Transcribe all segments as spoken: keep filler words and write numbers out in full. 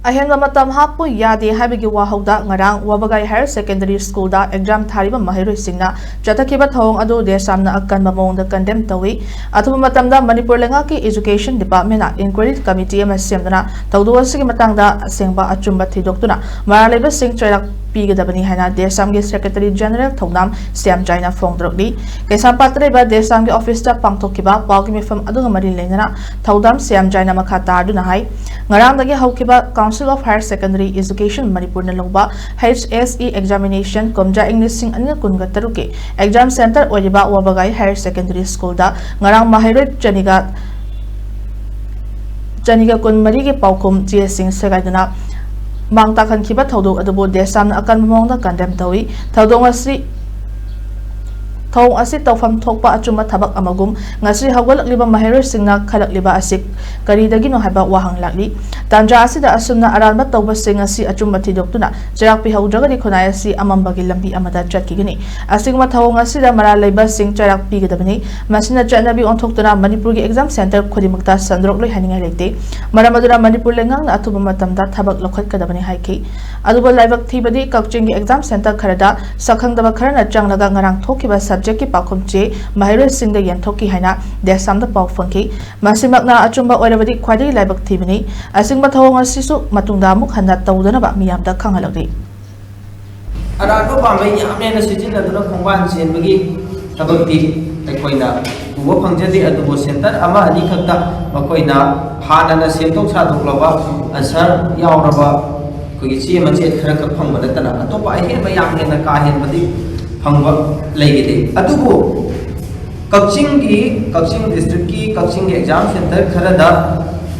ꯑꯍꯦꯟꯕ ꯃꯇꯝ ꯍꯥꯞꯄꯨ ꯌꯥꯗꯦ ꯍꯥꯏꯕꯒꯤ ꯋꯥꯍꯧꯗ ꯉꯔꯥꯡ ꯋꯥꯕꯒꯥꯏ ꯍꯥꯌꯔ ꯁꯦꯀꯦꯟꯗꯔꯤ ꯁ꯭ꯀꯨꯜꯗ ꯑꯦꯛꯖꯥꯝ ꯊꯥꯔꯤꯕ ꯃꯍꯩꯔꯣꯏꯁꯤꯡꯅ ꯆꯠꯊꯈꯤꯕ ꯊꯧꯑꯣꯡ ꯑꯗꯨ ꯗꯦꯁꯥꯝꯅ ꯑꯀꯟꯕ ꯃꯑꯣꯡꯗ ꯀꯟꯗꯦꯝ ꯇꯧꯏ꯫ ꯑꯊꯨꯕ ꯃꯇꯝꯗ ꯃꯅꯤꯄꯨꯔ ꯂꯩꯉꯥꯛꯀꯤ ꯏꯖꯨꯀꯦꯁꯟ ꯗꯤꯄꯥꯔꯠꯃꯦꯟꯅ ꯏꯟꯀ꯭ꯋꯥꯏꯔꯤ ꯀꯃꯤꯇꯤ ꯑꯃ ꯁꯦꯝꯗꯨꯅ ꯊꯧꯗꯣꯛ ꯑꯁꯤꯒꯤ ꯃꯇꯥꯡꯗ ꯑꯁꯦꯡꯕ ꯑꯆꯨꯝꯕ ꯊꯤꯗꯣꯛꯇꯨꯅ ꯃꯔꯥꯜ ꯂꯩꯕꯁꯤꯡ ꯆꯩꯔꯥꯛ ꯄꯤꯒꯗꯕꯅꯤ ꯍꯥꯏꯅ ꯗꯦꯁꯥꯝꯒꯤ ꯁꯦꯀ꯭ꯔꯦꯇꯔꯤ ꯖꯦꯅꯔꯦꯜ ꯊꯧꯅꯥꯝ ꯁ꯭ꯌꯥꯝꯖꯥꯏꯅ ꯐꯣꯡꯗꯣꯔꯛꯂꯤ꯫ ꯀꯩꯁꯥꯝꯄꯥꯠꯇ ꯂꯩꯕ ꯗꯦꯁꯥꯝꯒꯤ ꯑꯣꯐꯤꯁꯇ ꯄꯥꯡꯊꯣꯛꯈꯤꯕ ꯄꯥꯎꯒꯤ ꯃꯤꯐꯝ ꯑꯗꯨꯒ ꯃꯔꯤ ꯂꯩꯅꯅ ꯊꯧꯗꯥꯝ ꯁ꯭ꯌꯥꯝꯖꯥꯏꯅ ꯃꯈꯥ ꯇꯥꯗꯨꯅ ꯍꯥꯏ, ꯉꯔꯥꯡꯗꯒꯤ ꯍꯧꯈꯤꯕ Council of Higher Secondary Education ꯃꯅꯤꯄꯨꯔꯅ ꯂꯧꯕ H S E examination ꯀꯨꯝꯖꯥ ꯏꯪ ꯂꯤꯁꯤꯡ ꯑꯅꯤ ꯀꯨꯟꯒ ꯇꯔꯨꯛꯀꯤ exam center ꯑꯣꯏꯔꯤꯕ ꯋꯥꯕꯒꯥꯏ Higher Secondary Schoolꯗ ꯉꯔꯥꯡ ꯃꯍꯩꯔꯣꯏ ꯆꯅꯤꯒ ꯆꯅꯤꯒ ꯀꯨꯟꯃꯔꯤꯒꯤ ꯄꯥꯎꯈꯨꯝ ꯆꯦꯁꯤꯡ ꯁꯦꯒꯥꯏꯗꯨꯅ ꯃꯥꯡ ꯇꯥꯛꯍꯟꯈꯤꯕ ꯊꯧꯗꯣꯛ ꯑꯗꯨꯕꯨ ꯗꯦꯁꯥꯝꯅ ꯑꯀꯟꯕ ꯃꯑꯣꯡꯗ ꯀꯟꯗꯦꯝ ꯇꯧꯏ꯫ ꯊꯧꯗꯣꯛ ꯑꯁꯤ ꯊꯧꯑꯣꯡ ꯑꯁꯤ ꯇꯧꯐꯝ ꯊꯣꯛꯄ ꯑꯆꯨꯝꯕ ꯊꯕꯛ ꯑꯃꯒꯨꯝ ꯉꯁꯤ ꯍꯧꯒꯠꯂꯛꯂꯤꯕ ꯃꯍꯩꯔꯣꯏꯁꯤꯡꯅ ꯈꯜꯂꯛꯂꯤꯕ ꯑꯁꯤ ꯀꯔꯤꯗꯒꯤꯅꯣ ꯍꯥꯏꯕ ꯋꯥꯍꯪ ꯂꯥꯛꯂꯤ꯫ ꯇꯥꯟꯖꯥ ꯑꯁꯤꯗ ꯑꯁꯨꯝꯅ ꯑꯔꯥꯟꯕ ꯇꯧꯕꯁꯤꯡ ꯑꯁꯤ ꯑꯆꯨꯝꯕ ꯊꯤꯗꯣꯛꯇꯨꯅ ꯆꯩꯔꯥꯛ ꯄꯤꯍꯧꯗ꯭ꯔꯒꯗꯤ ꯈꯨꯟꯅꯥꯏ ꯑꯁꯤ ꯑꯃꯝꯕꯒꯤ ꯂꯝꯕꯤ ꯑꯃꯗ ꯆꯠꯈꯤꯒꯅꯤ꯫ ꯑꯁꯤꯒꯨꯝꯕ ꯊꯧꯑꯣꯡ ꯑꯁꯤꯗ ꯃꯔꯥꯜ ꯂꯩꯕꯁꯤꯡ ꯆꯩꯔꯥꯛ ꯄꯤꯒꯗꯕꯅꯤ꯫ ꯃꯁꯤꯅ ꯆꯠꯅꯕꯤ ꯑꯣꯟꯊꯣꯛꯇꯨꯅ ꯃꯅꯤꯄꯨꯔꯒꯤ exam center ꯈꯨꯗꯤꯡꯃꯛꯇ ꯁꯟꯗꯣꯔꯛꯂꯣꯏ ꯍꯥꯏꯅꯤꯡꯉꯥꯏ ꯂꯩꯇꯦ꯫ ꯃꯔꯝ ꯑꯗꯨꯅ ꯃꯅꯤꯄꯨꯔ ꯂꯩꯉꯥꯛꯅ ꯑꯊꯨꯕ ꯃꯇꯝꯗ ꯊꯕꯛ ꯂꯧꯈꯠꯀꯗꯕꯅꯤ ꯍꯥꯏꯈꯤ꯫ ꯑꯗꯨꯕꯨ ꯂꯥꯏꯕꯛ ꯊꯤꯕꯗꯤ ꯀꯛꯆꯤꯡꯒꯤ exam center ꯈꯔꯗ ꯁꯛꯈꯪꯗꯕ ꯈꯔꯅ ꯆꯪꯂꯒ ꯉꯔꯥꯡ ꯊꯣꯛꯈꯤꯕ subjectꯀꯤ ꯄꯥꯎꯈꯨꯝ ꯆꯦ ꯃꯍꯩꯔꯣꯏꯁꯤꯡꯗ ꯌꯦꯟꯊꯣꯛꯈꯤ ꯍꯥꯏꯅ ꯗꯦꯁꯥꯝꯗ ꯄꯥꯎ ꯐꯪꯈꯤ꯫ ꯃꯁꯤꯃꯛꯅ ꯑꯆꯨꯝꯕ ꯑꯣꯏꯔꯕꯗꯤ ꯈ꯭ꯋꯥꯏꯗꯒꯤ ꯂꯥꯏꯕꯛ ꯊꯤꯕꯅꯤ꯫ ꯑꯁꯤꯒꯨꯝꯕ ꯊꯧꯑꯣꯡ ꯑꯁꯤꯁꯨ ꯃꯇꯨꯡꯗ ꯑꯃꯨꯛ ꯍꯟꯅ ꯇꯧꯗꯅꯕ ꯃꯤꯌꯥꯝꯗ ꯈꯪꯍꯜꯂꯛꯂꯤ꯫ ꯑꯔꯥꯟꯕ ꯄꯥꯝꯕꯩ ꯌꯥꯝ ꯍꯦꯟꯅ ꯁꯤꯖꯤꯟꯅꯗꯨꯅ ꯈꯣꯡꯕꯥꯟ ꯆꯦꯟꯕꯒꯤ ꯊꯕꯛꯇꯤ ꯑꯩꯈꯣꯏꯅ ꯎꯕ ꯐꯪꯖꯗꯦ꯫ ꯑꯗꯨꯕꯨ center ꯑꯃ ꯑꯅꯤꯈꯛꯇ ꯃꯈꯣꯏꯅ ꯍꯥꯟꯅꯅ ꯁꯦꯝꯗꯣꯛ ꯁꯥꯗꯣꯛꯂꯕ answer ꯌꯥꯎꯔꯕ ꯑꯩꯈꯣꯏꯒꯤ ꯆꯦ ꯃꯆꯦꯠ ꯈꯔꯈꯛ ꯐꯪꯕ ꯅꯠꯇꯅ ꯑꯇꯣꯞꯄ ꯑꯍꯦꯟꯕ ꯌꯥꯝ ꯍꯦꯟꯅ ꯀꯥ ꯍꯦꯟꯕꯗꯤ ꯐꯪꯕ ꯂꯩꯈꯤꯗꯦ꯫ ꯑꯗꯨꯕꯨ ꯀꯛꯆꯤꯡꯒꯤ, ꯀꯛꯆꯤꯡ districtꯀꯤ ꯀꯛꯆꯤꯡꯒꯤ exam center ꯈꯔꯗ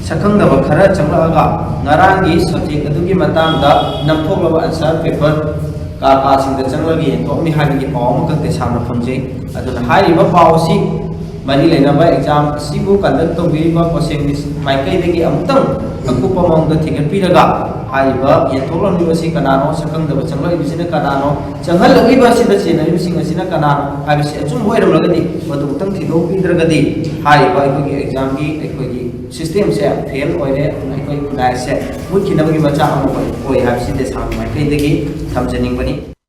ꯁꯛꯈꯪꯗꯕ ꯈꯔ ꯆꯪꯂꯛꯑꯒ ꯉꯔꯥꯡꯒꯤ subject ꯑꯗꯨꯒꯤ ꯃꯇꯥꯡꯗ ꯅꯝꯊꯣꯛꯂꯕ answer paper ꯀꯥ ꯀꯥꯁꯤꯡꯗ ꯆꯪꯂꯒ ꯌꯦꯟꯊꯣꯛꯑꯝꯃꯤ ꯍꯥꯏꯕꯒꯤ ꯄꯥꯎ ꯑꯃꯈꯛ ꯗꯦꯁꯥꯝꯅ ꯐꯪꯖꯩ꯫ ꯑꯗꯨꯅ ꯍꯥꯏꯔꯤꯕ ꯄꯥꯎ ꯑꯁꯤ ꯃꯔꯤ ꯂꯩꯅꯕ ꯑꯦꯛꯖꯥꯝ ꯑꯁꯤꯕꯨ ꯀꯟꯗꯛ ꯇꯧꯕꯤꯔꯤꯕ ꯀꯣꯁꯦꯡꯒꯤ ꯃꯥꯏꯀꯩꯗꯒꯤ ꯑꯃꯨꯛꯇꯪ ꯑꯀꯨꯞꯄ ꯃꯑꯣꯡꯗ ꯊꯤꯒꯠꯄꯤꯔꯒ, ꯍꯥꯏꯔꯤꯕ ꯌꯦꯟꯊꯣꯛꯂꯝꯂꯤꯕꯁꯤ ꯀꯅꯥꯅꯣ, ꯁꯛꯈꯪꯗꯕ ꯆꯪꯂꯛꯂꯤꯕꯁꯤꯅ ꯀꯅꯥꯅꯣ, ꯆꯪꯍꯜꯂꯛꯂꯤꯕ ꯑꯁꯤꯗ ꯆꯦꯟꯅꯔꯤꯕꯁꯤꯡ ꯑꯁꯤꯅ ꯀꯅꯥꯅꯣ ꯍꯥꯏꯕꯁꯤ ꯑꯆꯨꯝꯕ ꯑꯣꯏꯔꯝꯂꯒꯗꯤ, ꯃꯗꯨ ꯑꯃꯨꯛꯇꯪ ꯊꯤꯗꯣꯛꯄꯤꯗ꯭ꯔꯒꯗꯤ ꯍꯥꯏꯔꯤꯕ ꯑꯩꯈꯣꯏꯒꯤ ꯑꯦꯛꯖꯥꯝꯒꯤ ꯑꯩꯈꯣꯏꯒꯤ ꯁꯤꯁꯇꯦꯝꯁꯦ ꯐꯦꯜ ꯑꯣꯏꯔꯦ, ꯑꯩꯈꯣꯏ ꯈꯨꯟꯅꯥꯏꯁꯦ ꯃꯨꯠꯈꯤꯅꯕꯒꯤ ꯃꯆꯥꯛ ꯑꯃ ꯑꯣꯏ, ꯑꯣꯏ ꯍꯥꯏꯕꯁꯤ ꯗꯦꯁꯥꯒꯤ ꯃꯥꯏꯀꯩꯗꯒꯤ ꯊꯝꯖꯅꯤꯡꯕꯅꯤ꯫